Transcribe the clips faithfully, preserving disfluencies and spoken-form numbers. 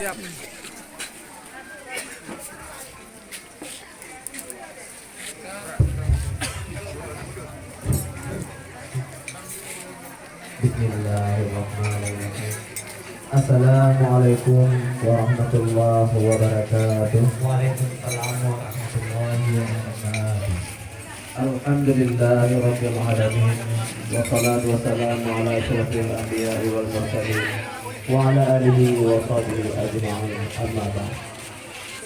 Bismillahirrahmanirrahim. Assalamualaikum warahmatullahi wabarakatuh. Waalaikumsalam warahmatullahi wabarakatuh. Alhamdulillahirabbil alamin. Wassalatu wassalamu ala asyrafil anbiya'i wal mursalin wa ala alihi wa sahbihi ajma'in. Amma ba'd.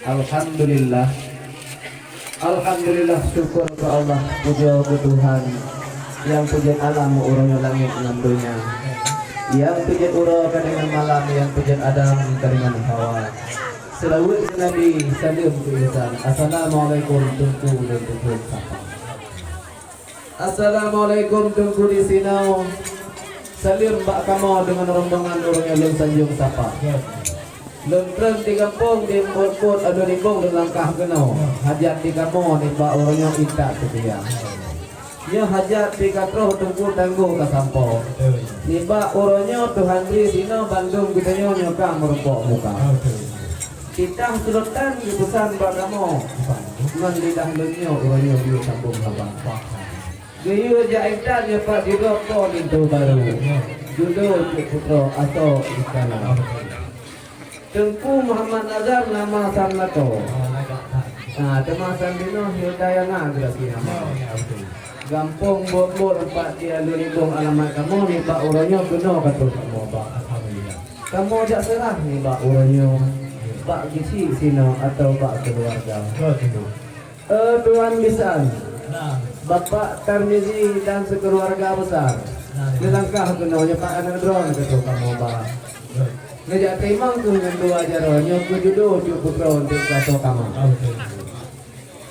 Alhamdulillah. Alhamdulillah, syukur keu Allah, pujoe keu Tuhan, nyang peujeuet alam uroe nyoe langét ngon donya, nyang peujeuet uroe ka deungon malam, nyang peujeuet Adam ka deungon Hawa. Seulaweuet keu Nabi, saleuem keu insan. Assalamualaikum Teungku lôn tutup sapa. Assalamualaikum Teungku disinoe. Saleuem bak kamoe deungon rombongan ureueng nyang lôn sanjong sapa. Lôn treun di gampông di Embot-embot, adoe libong lôn langkah keunoe. Hajat di kamoe nibak uroe nyoe intat seutia. Nyoe hajat di ka troh Teungku tanggong ka sampoe. Nibak uroe nyoe Tuhan bri sinoe bandum geutanyoe nyoe ka meurumpok muka. Titah sultan geupeusan bak kamoe, ngon lidah lôn nyoe uroe nyoe geuyue sambong haba. Geuyue jak intat nyoe pat sidroe po linto barô. Judô Cut Putroe, asoe Istana. Teungku Muhammad Nazar nama Sam Lakoe. Ah, teuma Sam Binoe Hilda Yana geurasi nama. Gampông Bot-Bot, pat di Alue Libong alamat kamoe nibak uroe nyoe keunoe ka troh kamoe ba. Alhamdulillah. Kamoe jak seurah nibak uroe nyoe, bak geuchik sinoe atawa bak keuluwarga. Betul. Eh, Tuan Bisan, Nah. Bapak Tarmizi dan sekeluarga besar, Nah. neulangkah keunoe nyoe pat aneuk droeneuh keu kamoe ba. Betul. Neujak teurimong kheueh ngon dua jaroe nyoe keu judô Cut Putroe untuk gasoe kamoe. Ah, betul.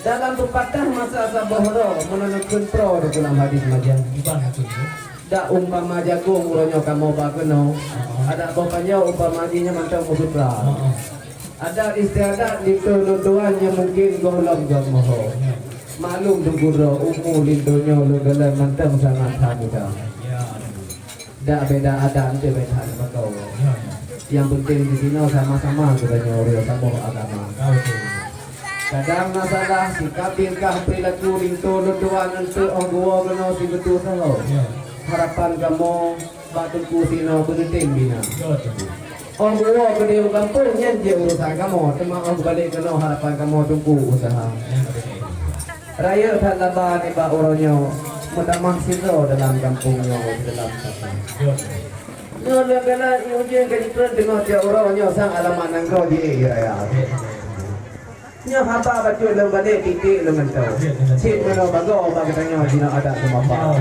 Dalam peupatah masa saboh droe, meunan kheun proe di dalam hadis majan. Iban kheun, ya. Dak umpama jagong uroe nyoe kamoe ba keunoe, Heeh. adak boh panjoe umpama jih nyan mantong meusutra. Heeh. Adat istiadat di keu lôn tuan nyang mungkin gohlom geumoho. Ya. Maklum teungku droe, umu linto nyoe lôn galak mantong sangat that muda. Ya. Dak beda adat, dak beda bako. Ya, ya. Nyang penting di sinoe sama-sama geutanyoe ureueng saboh agama. Ah, betul. Kadang masalah sikap tingkah perilaku linto lôn tuan eunteuk óh geuwoe keunoe sibeutôi sahoe. Ya. Harapan kamoe bak teungku sinoe beuneutem bina. Ya, betul. Óh geuwoe keudeh u gampông nyan jeuet urusan kamoe, teuma óh geubalek keunoe harapan kamoe teungku useuha. Ya, betul. Rayeuk that laba nibak uroe nyoe, meutamah sidroe dalam gampông nyoe dalam sapeue. Nyoe leueh keunan i ujeuen ka jitreun teungoh tiep uroe nyoe sang alamat nanggroe jiék raya. Nyoe haba bacut lôn balek tiek-tiek lôn mantong. Cit meunoe bagoe bak geutanyoe jinoe adat seumapa.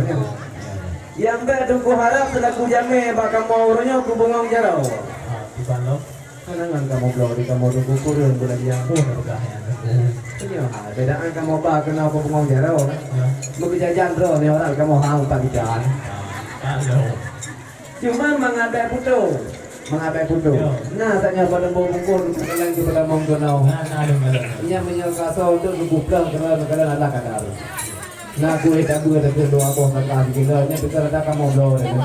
Nyang bèk teungku harab seulaku jamé bak kamoe uroe nyoe keu bungong jaroe. Hana ngon kamoe bloe di kamoe teungku kureueng beulanja. Oh, na peugah nyan. Nyoe ha, beda ngon kamoe ba keunoe keu bungong jaroe. Ya. Meugeujajan droe nyoe rot kamoe hang pat bijan. Ah, tak ada. Cuma mangat bèk putôh. Mangat bèk putôh. Ya. Na saat nyoe pada bungkôh teungku keunan keu peutamong keunoe. Na, na, ada, ada. Nyan meunyoe kasoe untuk teungku ploh keunoe keunan Allah kadar. Na kueh tabeue teukeue dua boh mata sikilo, nyan teukeue rata kamoe bloe teuh.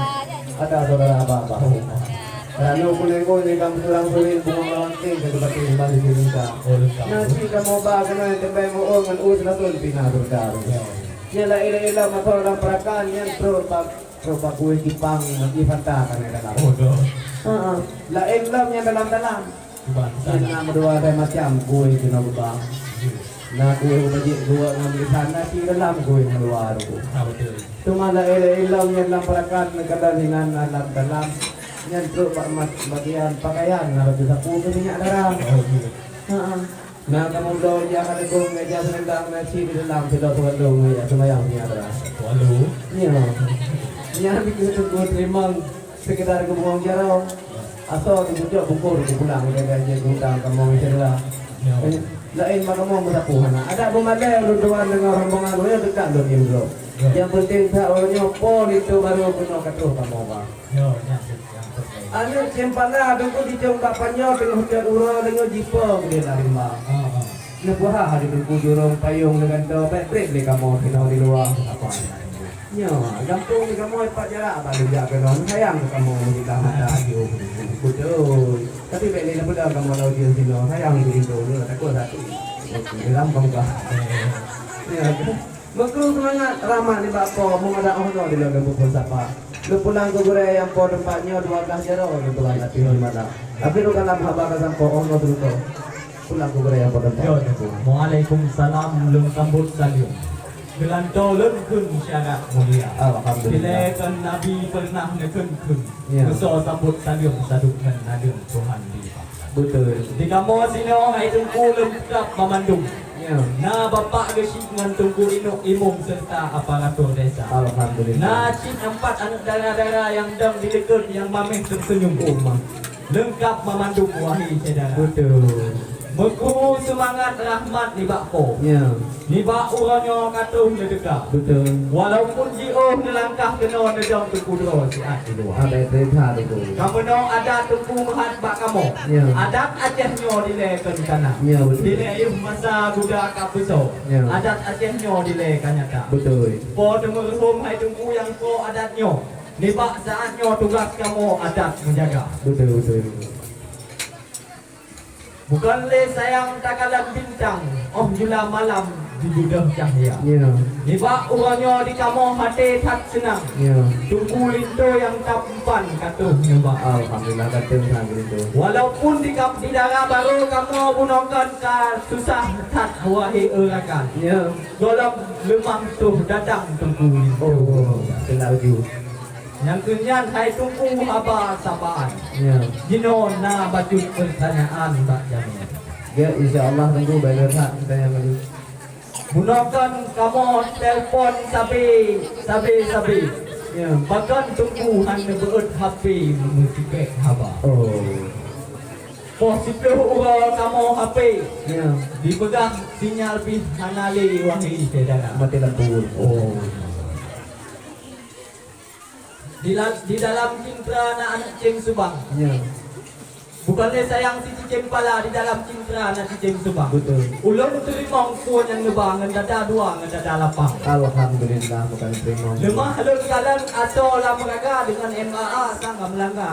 Ada saudara abah-abah. Lalu kulengkong ni kamoe surang surin bungong lawang ting ke seperti iman di sini ka. Oh, lengkap. Na cit kamoe ba keunoe teubai mu'un ngon us langsung pina surga. Ya. Nyan laén-laén lam masa dalam perakan nyan trok bak, trok bak kueh cipang di Fanta kana dalam. Oh, dah. Ha. Laén lam nyan dalam-dalam. Cuba, Nyan na meudua macam kueh keunoe geuba. Na kueh ubé jih geuwok ngon lisan, na cit dalam kueh meudua tu. Ah, betul. Teuma laén-laén lom nyan lam perakan, kadang inan na lam dalam. Nyan trok bak mat-, bagian pakaian, na bak sapu keu minyak darah. Oh, iya. Ha. Na kamoe bloe ija ka leubong, ija seurendang, na cit di dalam sidroe teungku ija seumayang minyak darah. Waduh. Iya. Nyan dikeue teungku teurimong. Sekedar keu bungong jaroe. Asoe teuh bujok bungkôh teuh pulang lagèe jeuet gudang kamoe syedara. Ya. Eh, laén bak kamoe meusapeue hana. Adak beumalèe ulôn tuan deungon rombongan nyoe teuka lôn ié droe. Ya. Nyang penting that uroe nyoe po linto barô keunoe ka troh kamoe ba. Ya, ya, ya, ya. Aneuk cempala teungku jicong bak panjoe teungoh cot uroe deungon jipo keudeh lam rimba. Ha, ha. Neupeugah laju teungku jurông payông neugantoe bèk trép lé kamoe keunoe di luwa. Apa? Nyoe, gampông kamoe pat jarak bak lôn jak keunoe, sayang keu kamoe meuninggai mata. Beutôi. Tapi bèk lé neupeudong kamoe lam ujeuen sinoe, sayang keu lôn, lôn takot satu. Dalam bangka. Ya. Meukrue seumangat rahmat nibak Po, meungadang 'oh noe dilèe lôn peuphon sapa. Lôn pulang keu gurèe nyang po teumpat nyoe dua blah jaroe lôn tuan ateueh di malam. Tapi lôn kalam haba ka sampoe 'oh noe teuntèe. Pulang keu gurèe nyang po teumpat. Yo, Teungku. Waalaikumsalam, lôn sambot saleuem. Geulantoe lôn kheun syarat mulia. Alhamdulillah. Dilèe keu Nabi peureunah neukheun-kheun. Ya. Geusoe sambot saleuem sadub ngon naleueng Tuhan di Beutôi. Di kamoe sinoe hai Teungku leungkap banmandum. Ya. Na Bapak Geuchik ngon Teungku Inok Imum seureuta aparatur desa. Alhamdulillah. Na cit ampat aneuk dara-dara nyang dong di dikeue nyang mamèh teuseunyum. Oh, ma. Leungkap banmandum, wahé syedara. Beutôi. Meukrue seumangat rahmat nibak Po. Ya. Nibak uroe nyoe ka troh neuteuka. Beutôi. Walaupun jiôh neulangkah keunoe neudong Teungku droe siat di luwa. Ada cerita tu. Ka meunoe adat Teungku meuhat bak kamoe. Ya. Adat Aceh nyoe dilèe kon kana. Ya, beutôi. Dilèe yoh masa guda ka peusoe. Ya. Adat Aceh nyoe dilèe ka nyata. Beutôi. Po teumeureuhôm hai Teungku nyang po adat nyoe. Nibak saat nyoe tugas kamoe adat meujaga. Beutôi, beutôi. Bukon lé sayang takalon bintang, 'oh jula malam jibeudôh cahya. Ya. Nibak uroe nyoe di kamoe até that seunang. Ya. Teungku linto nyang tampan ka troh neuba. Alhamdulillah, ka troh neuba linto. Walaupun di kam-, di dara barô kamoe bunoe kon ka susah that wahé e rakan. Ya. Gohlom leumah troh datang Teungku linto. Oh, keunan laju. Nyang keu nyan hai Teungku haba sabaan. Ya. Jinoe na bacut peutanyaan bak jamèe. Ya, insya Allah Teungku, bèk le that peutanyaan laju. Bunoe kon kamoe telepon sabe, sabe, sabe. Ya. Bahkan Teungku hana neubeuet H P meusikeue haba. Oh. Poh siplôh uroe kamoe H P. Ya. Dipeugah sinyal pih hana lé wahé syedara. Maté lampu. Oh. Di la-, di dalam cintra na aneuk ceng subang. Ya. Bukon lé sayang si cicém pala, di dalam cintra na cicém subang. Beutôi. Ulôn teurimong peue nyang neuba ngon dada dua ngon dada lapang. Alhamdulillah, bukon teurimong. Leumah lôn kalon asoe lam raga deungon M A A sang ka meulangga.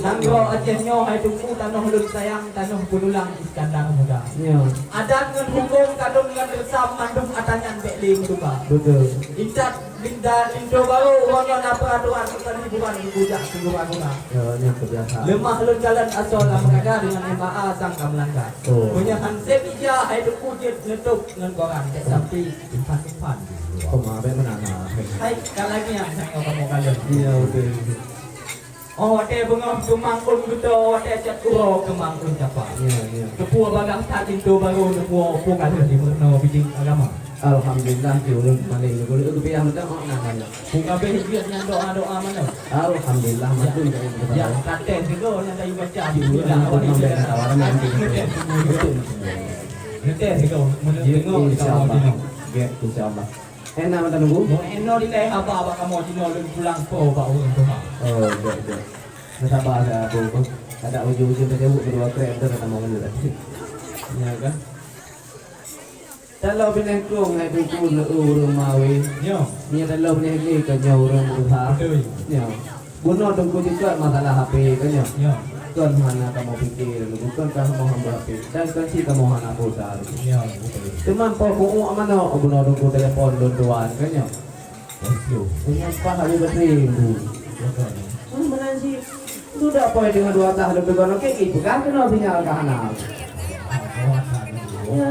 Nanggroe Aceh nyoe hai Teungku tanoh lôn sayang, tanoh peunulang Iskandar Muda. Ya. Adat ngon hukôm, kadôn ngon reusam mandum ata nyan bèk lé meutuka. Beutôi. Intat Linda, linto barô, uroe nyoe na peuratoran bukan hiburan dibujak keu gura-gura. Ya, nyan keubiasaan. Leumah lôn kalon asoe lam raga deungon M A A sang ka meulangga. Oh. Meunyoe han sép ija hai Teungku jeuet neutôb ngon koran, bèk sampai simpan-simpan. Oh, ma, bèk meunan, ma. Hai, ka lagèe nyan, hai, kamoe kalon. Ya, beutôi. Oh, watèe beungoh keumang ôn geuto, watèe cot uroe keumang ôn capa. Ya, ya. Teupeue bagaih that linto barô, teupeue peue ka lheueh jimeurunoe bidik agama. Alhamdulillah, di ulôn paléng ulôn geupiah mantong awak na banyak. Peue ka abéh jeuet nyan doa-doa manoe. Alhamdulillah, mandum ka lheueh. Ya, ka teuh sigoe nyan ka baca. Alhamdulillah, awak ni sudah. Betul. Ngeteh sigoe, meunyoe deungoe. Insya Allah. Ya, insya Allah. Ena mata nunggu. Mo eno di teh haba bak kamoe jinoe lôn pulang po bak ureueng tuha. Oh, jok, jok. Sabar saja, Abu. Ada ujung-ujung tajawuk kedua krem tu kata mau ngeluh tadi. Ya kan? Talo bineh kong hai Teungku le ureueng mawe. Nyo. Nyo talo bineh le ke nyo ureueng berusaha. Betul. Nyo. Bunoe Teungku dikeue masalah H P kan nyo? Ya. Kon hana kamoe pike lom, kon ka kamoe hamba H P, dan kon cit kamoe hana pulsa lom. Ya, betul. Teuma po ku'uk manoe bunoe Teungku telepon lôn tuan kan nyo? Betul. Punya pah ada betul. Betul. Ah, meunan cit. Sudah poi deungon dua tah lôn peugah, oke, ih, peugah keunoe sinyal ka hana. Ya,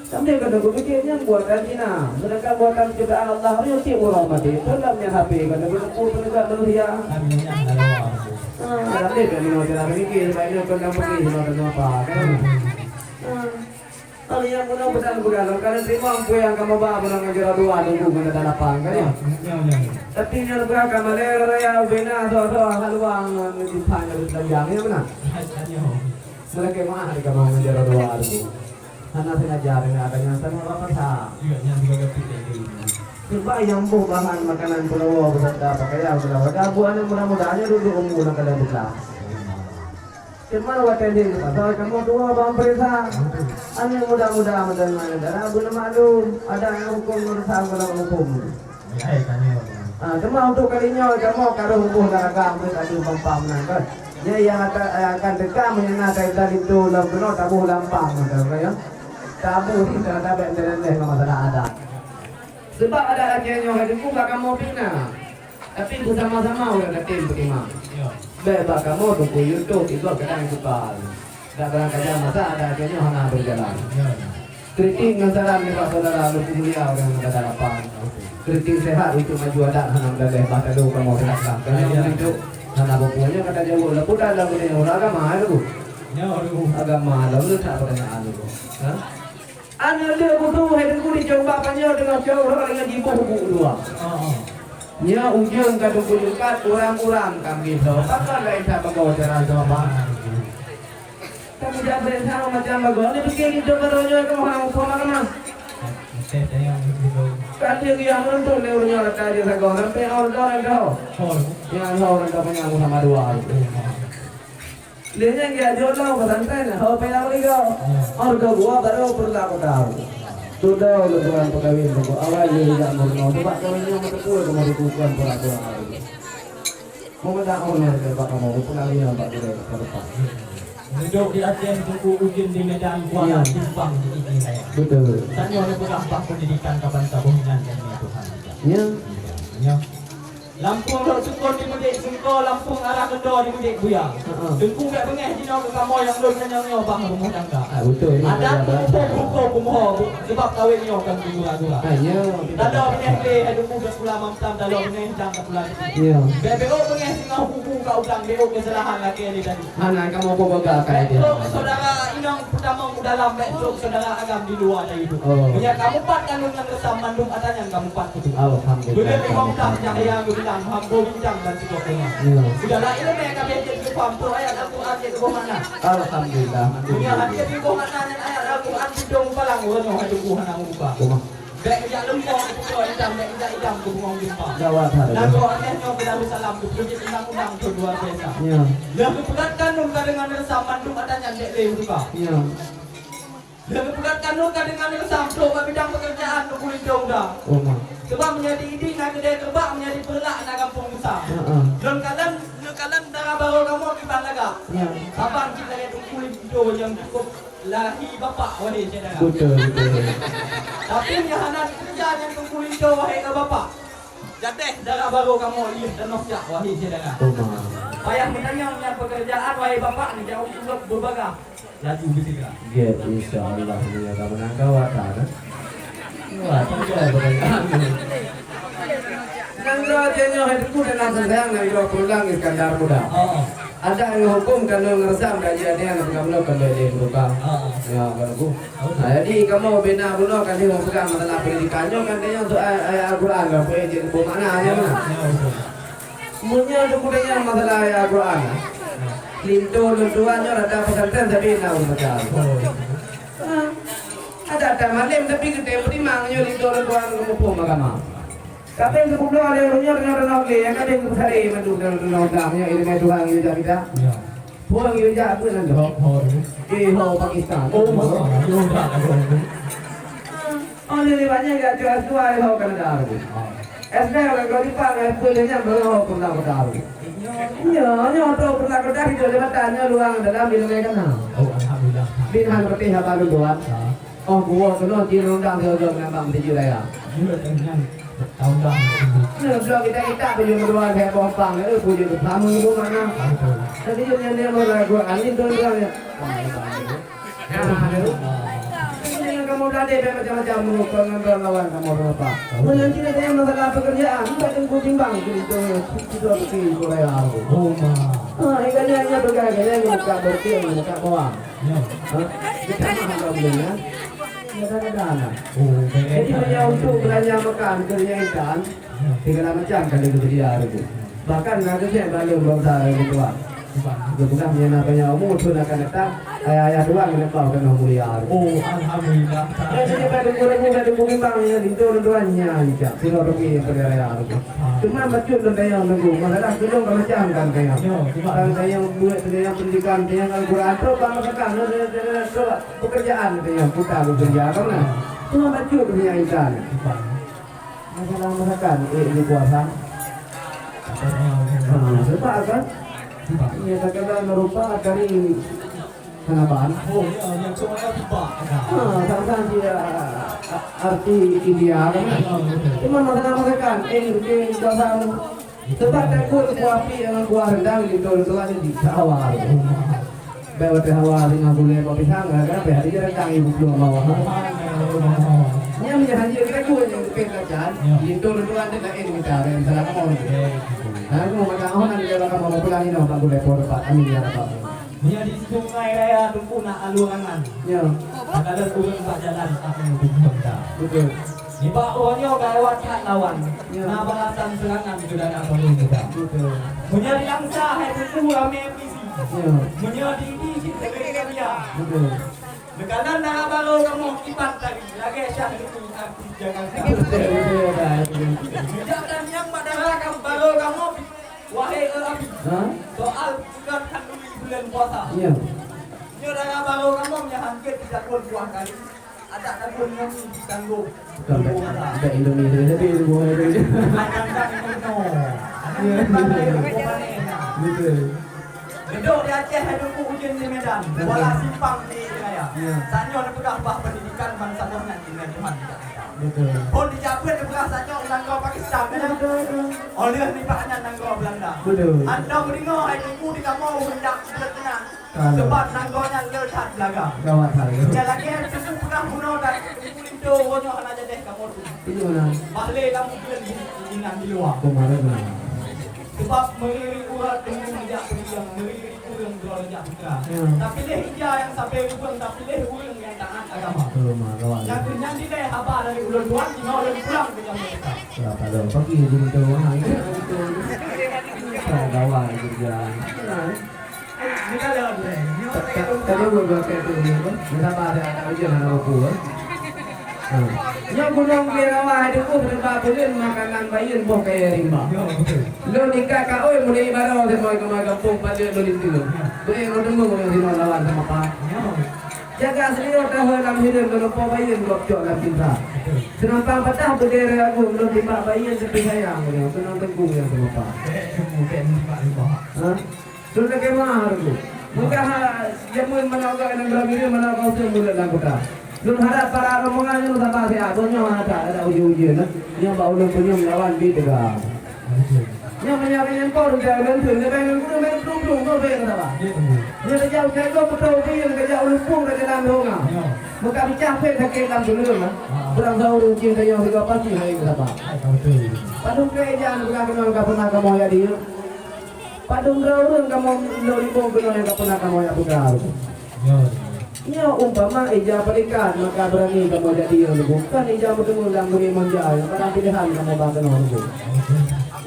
Sambil keuneuk kupike nyan buatan Cina, seudangkan buatan cubaan Allah nyoe cit uroe maté. Peue lam nyan H P keuneuk geuteupue peunegak manusia. Ah, lam deh keunoe cara pemikir, sebab nyoe kon nyang putih, nyoe kon nyang apa, kan? Ah. Kalau nyang bunoe pesan peugah lom, ka neuteurimong peue nyang kamoe ba bunoe ngon jaroe dua Teungku ngon dada lapang, kan, ya? Tapi nyan peugah ka malèe raya ubena soe-soe haluang ngon jipha nyoe beulanja, ya, meunan? Meulakèe meu'ah di kamoe ngon jaroe dua Teungku. Hana sengaja deungon adanya sama bak masa. Iya, nyang tiga kali tiga kali. Sebab nyang boh bahan makanan peunawa beserta pakaian peunawa dan buah aneuk muda-muda hanya duduk umur nak kalian buka. Cuma watèe di pasal kamoe dua bang perintah. Aneuk muda-muda mendengar negara guna maklum, ada yang hukum meresah dalam hukum. Hai, tanya. Ah, teuma untuk kali nyoe kamoe ka rhöh bubuh lam ragam, beuet adu pampam nan kan. Nyan nyang akan, nyang akan teuka meunyoe na taintat linto lom keunoe taboh lam pam, kan, ya. Taboh di sana tabek meuleleh ngon masalah adat. Sebab adat lagèe nyoe ka teungku bak kamoe pih na. Tapi beusama-sama ureueng tatem peutimang. Ya. Bèk bak kamoe teungku YouTube, igoe kadang suka. Dak barang kaja masa ada akhirnya hana berjalan. Ya, ya. Kritik ngon saran nibak saudara Leuku Mulia ureueng nyang ka lapang. Kritik sehat untuk maju adat hana meudaleh bah tado kamoe teulah. Kanya ya. Untuk hana beupue nyoe kata jaweueb leupah dalam dunia ureueng agama tu. Ya, aduh. Agama lalu tak pertanyaan tu. Ha? Aneuk leueh butu hai teungku di coba panjoe deungon cok ureueng nyang jiboh buku dua. Oh, oh. Nyoe ujong ka teungku jungkat urang-urang kambing lom. Pakon laén that bagoe cara jawaban. Kamu jak beuet sama macam bagoe. Ni pikir hidup baroe nyoe kamu hana muphom agama. Oke, saya yang dulu. Kan dia yang menuntut ni urang nyoe rata je sagoe. Sampai order dah. Oh. Yang order dah punya sama dua. Lé nyan geujak jok lom pesantren, ho payah meuligoe. Ordo gua baru peureulak kota. Sudah lé tuan peukawén teungku, awai lé jak meurunoe. Sebab kawén nyoe meuteupue keu meuruku tuan pura-pura. Meumeudak Allah lé bak kamoe, peukawén bak gurée ka depan. Hidup di Aceh, teungku, ujeuen di Medan, kuala simpang di Idi Raya. Betul. Tanyoe neupeugah bak pendidikan kaban saboh inan dan Tuhan. Ya. Ya. Lampueng rot sukon di Meudek Sungko, lampueng arah Meudo di Meudek Buya. Heeh. Teungku bèk beungéh jinoe keu kamoe nyang lôn tanyong nyoe bang rumoh tangga. Ah, beutôi. Adat huköm-huköm bumoe, bu-, sebab kawén nyoe kan gura-gura. Ah, ya. Talo beungéh lé, hai teungku, ka pula mamtam, talo beungéh dang ka pula. Ya. Bèk beuôk beungéh singoh kuku ka udang, beuôk keusalahan lakèe lé tadi. Hana kamoe boh boga akai dia. Bèk trok saudara inong peutamong u dalam, bèk trok saudara agam di luwa tadi tu. Oh. Meunyo kamoe pat kandông nyang reusam mandum ata nyan kamoe pat. Alhamdulillah. Beudeuh limong blah cahya geubilang, hamba bincang ban sikok teuma. Ya. Udahlah ileumèe ka bèk jeuet geupaham, troh ayat Al-Quran jeuet geuboh makna. Alhamdulillah. Meunyo hana jeuet geuboh makna nyan ayat Al-Quran, sidong palang uroe nyoe hai teungku hana meubuka. Rumah. Bèk geujak leumpong keu putroe idam, bèk geujak idam keu bungong jeumpa. Gawat that. Nanggroe Aceh nyoe keu Darussalam, geupeujeuet undang-undang thôn dua biasa. Ya. Lheuh geupeugah kandông ka deungon reusam mandum ata nyan bèk lé meutuka. Ya. Lheuh geupeugah kandông ka deungon reusam trok bak bidang peukeurjaan teungku linto muda. Oh, ma. Sebab meunyo di Idi na keudè keureubak, meunyo di Peureulak na gampông busa. Heeh. Lôn kalon, lôn kalon dara barô kamoe kiban lagak. Ya. Saban cit lagèe teungku linto nyang cukup lahi bapak, wahé syedara. Beutôi, beutôi. Tapi nyang hana dikeureuja nyan teungku linto, wahé bapak. Jadeh dara barô kamoe iéh tanoh jak, wahé syedara. Oh, ma. Payah meutanyong nyan peukeurjaan, wahé bapak, neujaweueb ulôn beubagaih. Laju beusira. Gèt, insya Allah, meunyo ka meunang ka wata, kan? Wah, tak ada pertanyaan. Nanggroe Aceh nyoe hai teungku dan sayang nanggroe Peureulak Iskandar Muda. Oh, oh. Adat ngon huköm kandông reusam kaji até nyang peugah bunoe keumbali lé meuruka. Oh, oh. Ya, kan teungku. Oh. Nah, jadi kamoe bina bunoe kan dia peugah masalah pendidikan nyoe kan dia soal ayat Al-Quran kan, peue jeuet geuboh makna nyan. Ya, mana? Ya, betul. Meunyoe teungku tanyong masalah ayat Al-Quran, linto lôn tuan nyoe rata pesantren tapi na ureueng baca. Oh. Ah, ada-ada malem tapi geutém peutimang nyoe linto lôn tuan muphom agama. Tapi seubeutoe lé ureueng nyoe deungoe-deungoe lé, nyang ka deuh geupeusadé mandum deungoe-deungoe nyoe ileumèe Tuhan geujak kita. Ya. Puang geujak beuet nan jaweueb. Oh. Eh, ho Pakistan. Oh, ma. Oh, dah, dah. Oh, ni banyak gak jual-jual ho Kanada tu. S D orang kau di pang, eh, boleh nyam belum ho pernah kau tahu. Nyo, nyo tu pernah kau tahu di dalam mata, nyo luang dalam di dalam kana. Oh, alhamdulillah. Bin han putih apa lu buat? Ha. Oh, gua kena di rondang dia dia menambang di Jaya. Dia dengan tahun dah. Nyo belum kita kita punya berdua saya pompang, eh, punya kamu ibu mana? Betul. Tapi dia nyanyi mau lagu angin tu dia. Jangan kamu berani macam-macam mengukur ngon lawan kamu berapa. Menanti ada yang masalah pekerjaan, tak tunggu timbang gitu, itu pasti Korea. Oh, ma. Ah, ikannya hanya pegang, ikannya buka berarti buka bawah. Ya. Hah? Kita mah ada belum ya? Ada-ada anak. Oh, jadi hanya untuk belanja makan, kerja ikan. Segala macam kali itu dia itu. Bahkan na keuh baleuem bangsa lagèe tuan. Geupeugah meunyoe na banyak umu thon akan datang, ayah-ayah tuan geuneupaih keunoe mulia. Oh, alhamdulillah. Dan sejak pada gurèe-gurèe di Bukit Bang nyan, di tuan-tuan nyan, cak, sidroe rugi nyang peureulèe raya tu. Cuma bacut lôn tanyong teungku, masalah tulông ka macam kan tanyong. Yo, cuma kan tanyong buet, tanyong pendidikan, tanyong Al-Quran, tu bang masakan, tu, tu, tu, tu, pekerjaan tanyong, putar pekerjaan, kan? Cuma bacut tanyong insan. Cuma. Masalah masakan, eh, di puasa. Ah, sebab kan? Sebab. Ya, kadang-kadang merupa dari hanaban. Oh, ya, yang cuma yang sebab. Ah, sama-sama dia, ah, arti India kan? Ah, betul. Cuma masalah masakan, eh, di puasa. Sebab takut kuah pik dengan kuah rendang di tuan-tuan di sawah. Bèk watèe hawa singoh gulèe bak pisang, kadang-kadang bèk hana jireutang ibu plueng mawah. Nyan meunyo hana jireutang ibu plueng mawah. Nyan meunyo hana jireutang ibu plueng mawah, nyan keupeue kacan. Ya. Linto-linto ante laén mita, laén salah kamoe. Ya, gitu. Nah, aku mau makan, oh, nanti kalau kamu mau pulang ini, Pak, boleh, Pak, Pak, amin, ya Rabbal alamin. Meunyo di Sungai Raya Teungku na alurangan. Ya. Kadang ureueng bak jalan tak meunyo tujuan dah. Betul. Nibak uroe nyoe ka lewat that lawan, ya, na balasan seurangan keu dara saboh muda. Betul. Meunyo di Langsa hai Teungku ramè puisi. Ya. Meunyo di Idi cit leubeh mulia. Betul. Meukanan dara barô kamoe kiban tari, lagèe Syahrini artis Jakarta. Betul, betul, betul. Meunyo dan nyang bak dara barô kamoe, wahé, eh, Abi. Ha? Soal bukan khanduri buleuen puasa. Ya. Nyoe dara barô kamoe nyang hangkét ditakon kuah kari. Adak takon nyoe ditanggong. Bukan, bukan. Bukan Indomie tu, tapi itu bukan Indomie. Bukan, bukan, bukan. Betul. Geudok di Aceh, hai Teungku, ujeuen di Medan. Betul. Kuala Simpang di Raya. Ya. Tanyoe neupeugah bah pendidikan bansa Tuhan nyan tinggai Tuhan tidak ada. Betul. Phôn dijak beuet neupeugah tanyoe nanggroe Pakistan, ya. Betul, betul. Óh lheueh nibak nyan nanggroe Beulanda. Betul. Anda meudeungoe, hai Teungku, di kamoe hendak beuet nyan. Kalau. Sebab nanggroe nyan le that beulaga. Gawat that. Nyang lagèe Teungku peugah bunoe dan Teungku linto uroe nyoe hana jadeh kamoe tu. Iya, nah. Bah lé lam ujeuen di, di, di luwa. Kemarin, nah. Sebab meuri-uri urat Teungku neujak peujuang, meuri-uri ureueng droe neujak putra. Ya. Tapiléh ija nyang sabe rubeung, tapiléh ureueng nyang taat agama. Betul, nah, gawat. Nyang keu nyan dilèe haba dari ulôn tuan, jinoe ulôn pulang keu jameun kita. Ya, kalau pagi jadi tu, wah, ini kan betul. Gawat kerja. Nah. Ni kalau boleh. Ni orang tak, tak, tak ada buat buat kayak tu ni apa? Kenapa ada anak ujian anak aku, eh? Ha. Nyoe gunong Birawa hai Teungku, beureuba buleuen makanan bayeuen boh kayèe rimba. Ya, betul. Lôn ikat ka oi mulai ibaroe teuma keunoe gampông padum lôn linteue. Ya. Beueh lôn deungoe ureueng sinoe lawan sama pa. Ya. Jaga seulio tahe lam hireuen, lôn lumpoe bayeuen gob cok lam cinta. Betul. Seunampang patah beudé raya agong, lôn timbak bayeuen tapi sayang, ureueng seunang Teungku nyang sama pa. Bèk Teungku, bèk timbak rimba. Ha? Lôn lagèe meuah Teungku. Meuka ha, jameun mana uga nanggroe Bireuen, mana uga useueng buleuen lam kuta. Lôn harap para rombongan nyoe saba siat, bunoe hana that ada ujeuen-ujeuen, nah. Nyoe bak ulôn peunyum lawan bi teuga. Nyoe meunyo nyang po reuncana lôn theun, leubeh ngon gurèe, leubeh plueng-plueng, nyoe bèk saba. Nyoe tajak u Cagong, beutôi pih, tajak u Lumpung, tajak lam Honga. Meuka bicah pih sakét lam tuleueng, nah. Kurang seurueng cing tanyoe sigoe pasti hai saba. Padum keu ija nyang peugah keunoe ka pernah kamoe jadi, nyoe. Padum droe ureueng kamoe lôn iboh keunoe nyang ka pernah kamoe jak peugah. Ya. Nyoe umpama ija palikat, maka beurani kamoe jadi nyang leumbut. Kon ija meuteumé lam buri manja, nyang padang piléhan kamoe ba keunoe leumbut.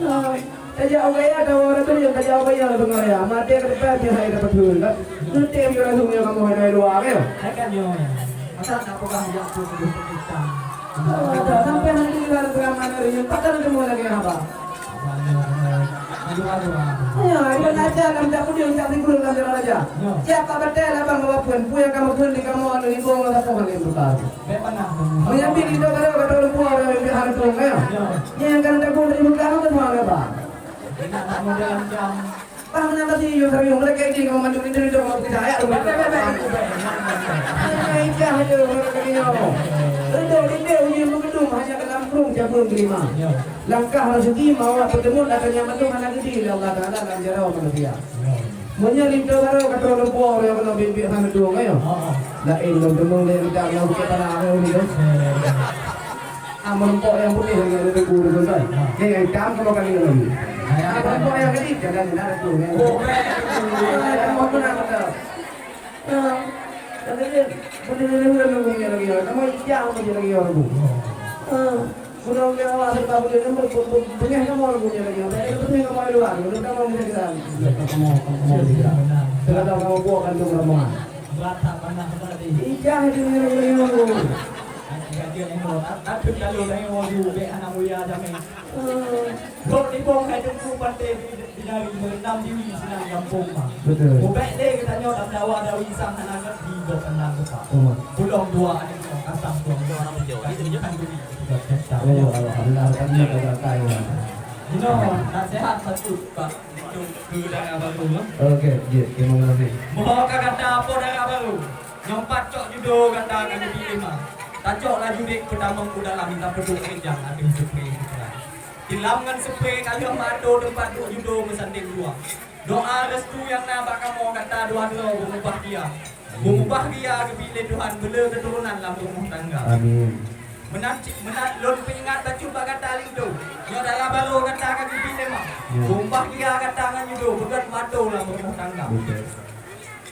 Nah, tajak u gaya, tawoe rata nyang tajak u gaya, lôn peugah ya. Maté ka teupèe, pih hai dapat hue, kan? Neutem yo langsung nyang kamoe hai luwa, kan? Hai kan nyoe. Masa nak peugah jak tu, tu, tu, tu, tu. Oh, dah sampai hari ni dalam pengaman hari ni, patah teumé lagèe haba. Ya, iban aja lam jak puding, jak sikureueng lam jalan aja. Ya. Siap Pak Betel, abang bawa pun, pun yang kamu pun di kamu anu di bawah lah pohon yang besar. Bèk panah. Menyambi di bawah, kata orang tua, orang yang biasa tu, ya. Ya. Ni yang kan tak boleh dibuka, apa semua, apa? Nak modal macam Bah meunan tadi, yue keu yue, meulakèe jih kamoe mandum linto-linto kamoe peugah ayat tu. Bèk, bèk, bèk, bèk. Hanya ijah aja, meulakèe nyoe. Reudôk linto ujeuen meugeudong, hanya dalam krueng jameun geulima. Ya. Langkah raseuki mawat peuteumut, ata nyan mandum hana geudi lé Allah Taala lam jaroe manusia. Ya. Meunyoe linto barô ka troh lumpoe, ureueng keunoe biet-biet hana tueng, ayo. Ha, ha. Laén lom teumong lé lidak nyang bukét pala, ayo, ni, tu. Ya, ya, ya. Ah, meurumpok nyang putéh lagèe ada teungku tu, tuan. Ha. Nyang hitam sama kali lagi. Ha, ya. Ah, meurumpok nyang gadih, jangan benar tu, ya. Oh, baik. Ah, jangan benar, benar. Ah, jadi, boleh, boleh, boleh, boleh, boleh lagi, ya. Kamu ijah, boleh lagi, ya, Rabu. Oh. Ah, guna ulèe awak serba boleh, kamu, bu-, bu-, bengeh kamu, Rabu, ya, lagi, ya. Tapi, betul kamu di luar, betul kamu di dalam. Kamu, kamu, kamu di dalam. Benar. Kalau kamu buat, kan, tu rombongan. Berat tak pernah tadi. Ijah, boleh, boleh, boleh. Anak gadis yang mau, tapi kalau dah yang mau, bèk anak mulia jamé. Hmm. Rot libong hai teungku pantai di, di nari, meurendam diri sinan gampông mah. Betul. Ubek lé geutanyoe lam dawa dawi sang hana ngerti gob pandang rupa. Oh. Pulong dua aneuk nyoe kasam tuang. Kan duri. Oh, alhamdulillah, kami ada kaya. Inoe, nasihat satu, Pak, untuk keu dara baru, ya. Oke, jeuet, terima kasih. Mohon ka gata po dara baru. Nyoe pat cok judo gata ka geubi lima. Tacok laju dek peutamong u dalam, tapeuduek rijang ateueh seupre. Tilam ngon seupre ka lheueh meuato teumpat duek judo meusandeng dua. Doa restu nyang na bak kamoe gata dua droe beumubahgia. Beumubahgia geubi lé Tuhan beuleu keuturonan lam rumoh tangga. Amin. Meunan cit, meunan lôn peuingat bacut bak gata linto. Nyoe dara barô gata ka geubi lé ma. Ya. Beumubahgia gata ngon judo beugöt meuato lam rumoh tangga. Betul.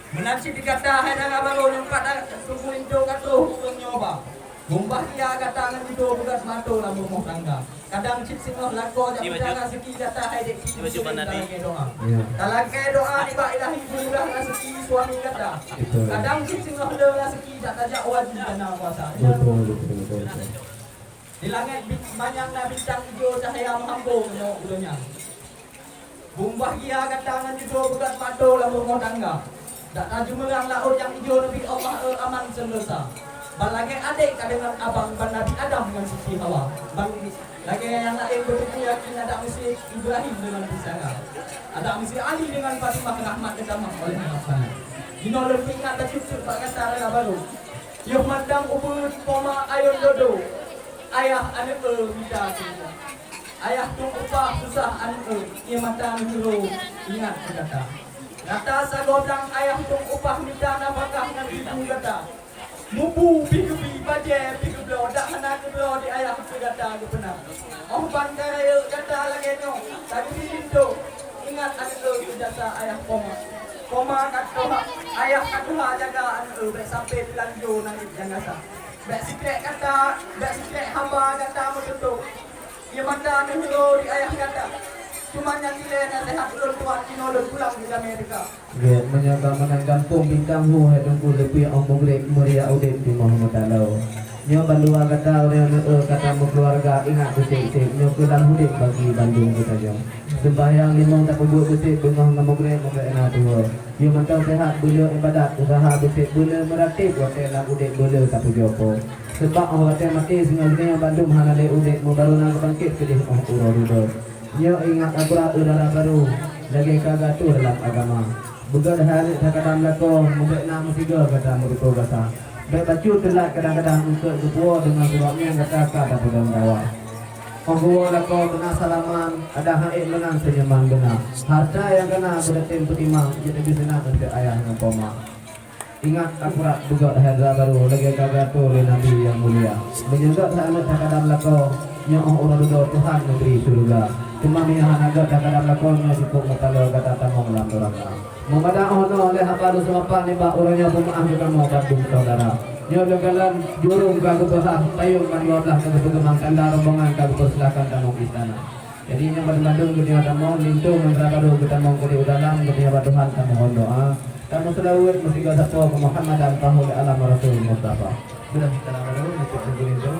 Meunan cit di gata hai dara barô nyang pat dara teungku linto ka troh ureueng nyoe ba. Beumubahgia gata ngon judo beugöt meuato lam rumoh tangga. Kadang cit singoh lakoe jak mita raseuki gata hai dek cit talakée doa. Ya. Talakée doa nibak Ilahi beumurah raseuki suami gata. Betul. Kadang cit singoh le raseuki jak tajak u haji kana puasa. Betul, betul, betul, betul. Di langét bi-, manyang na bintang ijo cahya meuhambo meunyoe u donya. Beumubahgia gata ngon judo beugöt meuato lam rumoh tangga. Dak tajeumeurang laôt nyang ijo Nabi Allah, eh, aman seundosa. Ban lagée adék ka deungon abang ban Nabi Adam ngon Siti Hawa. Ban lagée nyang laén beuteupeue yakin adak Mesir Ibrahim deungon Sara. Adak Mesir Ali deungon Fatimah rahmat geutamah oleh Allah Taala. Jinoe lôn peuingat bacut bak gata dara barô. Yoh mantong ubeut poma ayôn dodo. Ayah aneuëk mita syeuruga. Ayah tueng upah susah aneuëk, ié mata neuheuro ingat keu gata. Gata sagoe blang ayah tueng upah mita nafakah ngon ibu gata. Mubu pih geubi, bajée pih geubloe, dak hana geubloe di ayah keu gata geupeuna. Óh ban ka rayeuk gata lagée nyoe, ka geubi linto. Ingat aneuëk keu jasa ayah poma. Poma ka tuha, ayah ka tuha jaga aneuëk, bék sampai teulanjô nangét nyang gasa. Bék sikrék gata, bék sikrék haba gata meututoe. Ié mata neuheuro di ayah gata. Cuma nyan ilée naseuhat ulôn tuan jinoe lôn pulang di Amerika. Gét, meunyoe ka meunan gampông Bintang Hu hai Teungku, leupie óh mugreb meuria udeb timoh meutaloe. Nyoe bandua gata ureuëng aneuëk ka tameukeuluwarga, ingat beuseb-seb nyoe keu lam udeb bagi bandum geutanyoe. Seumbahyang limong tapeubuet beuseb beungoh ngon mugreb mubék na tuwoe. Yoh mantong seuhat beuleu iébadat, useuha beuseb beuleu meuratéb watée lam udeb beuleu tapujoe Po. Seubab óh watée maté singoh geutanyoe bandum hana lé udeb, meubarô na geubangket keudeh óh uroe dudoe. Nyoe ingat akurat u dara barô, lagée ka geuatoe dalam agama. Beugöt hai aneuëk takadam lakoe, mubék na meusigoe gata meurutoe gata. Bék bacut teulat kadang-kadang eungkôt geupuwoe deungon sabab nyan gata ka tapeudong dawa. Óh geuwoe lakoe beuna salaman, adak han ék meunan seunyuman beuna. Hareuta nyang ka na beureutem peutimang, jeuet leubeh seunang eunteuk ayah ngon poma. Ingat akurat beugöt hai dara barô lagée ka geuatoe lé Nabi nyang mulia. Meunyoe göt hai aneuëk takadam lakoe, nyoe óh uroe dudoe Tuhan neubri syeuruga. Teuma meunyoe hana göt takadam lakoe, nyoe cukôp meutaloe gata tamong lam nuraka. Meumada óh noe lé haba lôn seumapa nibak uroe nyoe, peumeuáh keu kamoe bandum syedara. Nyoe lôn kalon jurông ka geupeuhah, payông ban dua blaih ka geupeugeumang, tanda rombongan ka geupeusilakan tamong istana. Jadi nyoe bandum-bandum geutanyoe tamong, linto ngon dara barô geutamong keudeh u dalam, geutanyoe bak Tuhan tamohon doa. Tamong seulaweuet meusigoe sapo keu Muhammad dan pahu lé alam Rasul Mustafa. Sudah kita dara barô, linto ngon linto,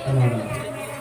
tamong doa.